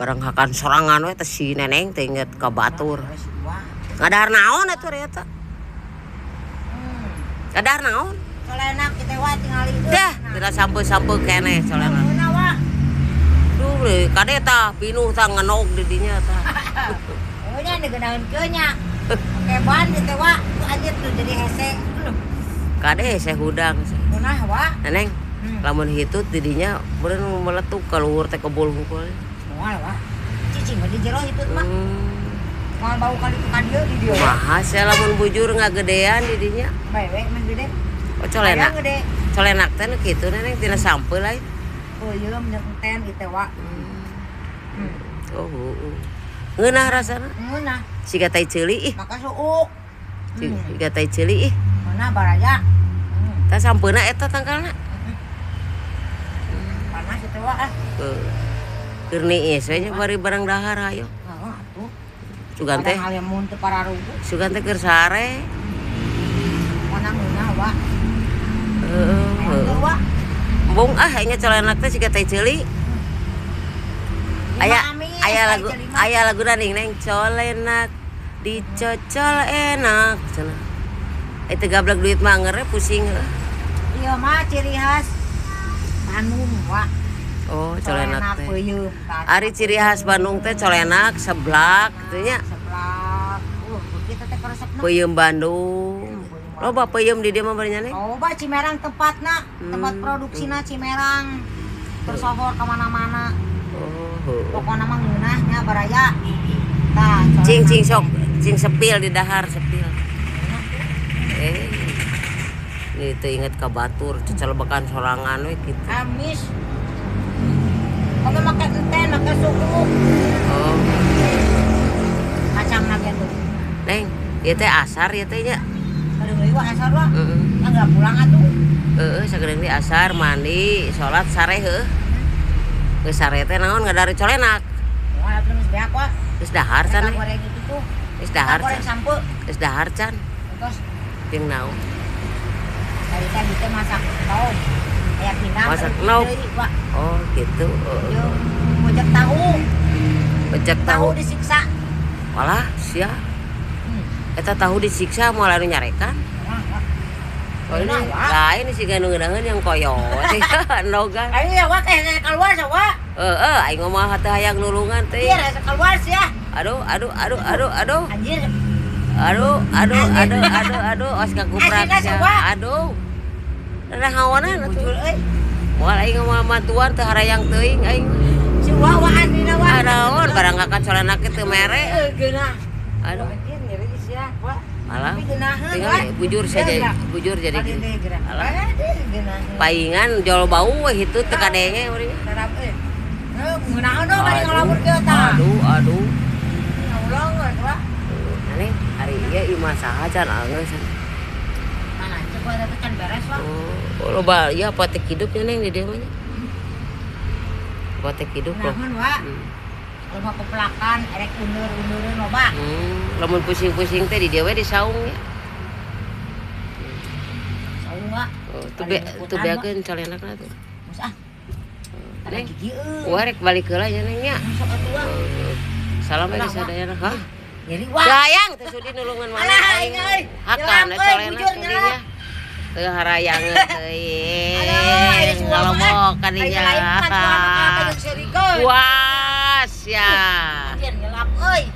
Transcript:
Barang hakan sorangan we teh si Neneng teh inget ka batur. Ngadahar naon atuh eta? Ngadahar naon? Colenak kita wa tingali itu. Dah, tidak sampeu-sampeu keneh colenak. Duh, kade tah pinuh tah ngenog di dinya tah. Oh nya digenaheun kieu nya. Oke ban kitu wa, anjir tuh jadi hese. Kade hese hudang. Munah wa. Neneng, lamun hitut di dinya beureun meletuk ka luhur teh kebul hungkul. Moal wa. Cicing mah di jero hitut mah. Moal bau kali ka dieu di dieu. Kumaha sia lamun bujur ngagedean di dinya? Bae we mah gede. Oh colenak. Colenak teh nu kitu Neneng tina sampeu lain. Peuyeum jeung enten kitu wa. Oh, heeh. Ngeunah rasana? Ngeunah. Siga tai ceuli ih. Maka suuk. Siga tai ceuli ih. Ngeunah baraya. Tah sampeuna eta tangkalna. Panas kitu wa ah. Heuh. Keur niis we nya bari barang dahar hayo. Heeh atuh. Sugan teh. Ngalemun teu pararugu. Sugan teh keur sare. Mana ngeunah wa. Heeh. Embung ah aing colenak teh siga tai ceuli. Aya aya lagu ning Neng colenak dicocol enak cenah. Eta gablek duit mah ngere pusing heuh. Ieu mah ciri khas Bandung wa. Oh, colenak teh. Ari ciri khas Bandung teh colenak seblak kitu nya. Seblak. Kitu teh karesepna. Peuyeum Bandung. Loba peuyeum di dieu mah bari nya Neng. Loba Cimerang tempatna, tempat produksina Cimerang. Tersohor ka mana-mana. Oh, pokokna mah ngeunah nya baraya. Tah, cing cing sok, cing sepil di dahar sepil. Ini teu inget ka batur, cecelebekan sorangan we kitu. Amis. Kamu make enten, make suku. Oh. Kacang lagi tuh. Neng, ieu teh asar ieu teh nya. Aduh, ieu asar lah. Heeh. Enggak pulang atuh. Heeh, sagedeung di asar mandi, salat sare heuh. Geus sare teh naon ngadari colenak. Moal atuh geus beak wa. Geus dahar can. Goreng itu tuh. Geus dahar. Goreng sampeu. Geus dahar can. Terus jeung naon? Tadi tadi teh masak naon? Aya pindang. Masak naon? Oh, gitu. Jeung bojek tahu. Bojek tahu disiksa. Walah, sia. Eta tahu disiksa moal anu nyarekan. Oh ini lain sih ganu ngeunaheun yang koyot. Nogan. Aing ya wa teh keluar sa wa. Heeh, aing mah teu hayang nulungan teh. Iya, rasa keluar sia. Aduh, aduh, aduh, aduh, aduh. Anjir. Aduh, aduh, aduh, aduh, aduh, os kakuprak sia. Aduh. Rada hawanan atuh. Moal aing mah mantuan teu harayang teuing aing. Si wa wa anjeunna wa. Naon barang kakan colenak teu mere. Geunah. Aduh. Anjir nyeri sia wa. Alah, tinggal bujur saja, bujur jadi gini. Alah, paingan jol bau weh itu teu kadenge urang. Aduh, aduh. Aneh, hari ieu imah saha can alngeus. Oh, loba ieu apotek hidup nya Neng di dieu mah nya. Apotek hidup loh. Loba pepelakan, erek undur-undureun loba. Lamun pusing-pusing teh di dieu we di saung nya. Saung wa. Oh, tuh beakeun colenakna tuh. Geus ah. Neng gigi euy. Wah rek balik heula nya Neng nya. Sok atuh wa. Salam we sadayana. Hah? Nyeri wa. Sayang teh sudi nulungan mana aing. Hakan colenak dinya. Teu harayangeun teuing. Ngalomok ka dinya. Puas ya. Anjir nyelap euy.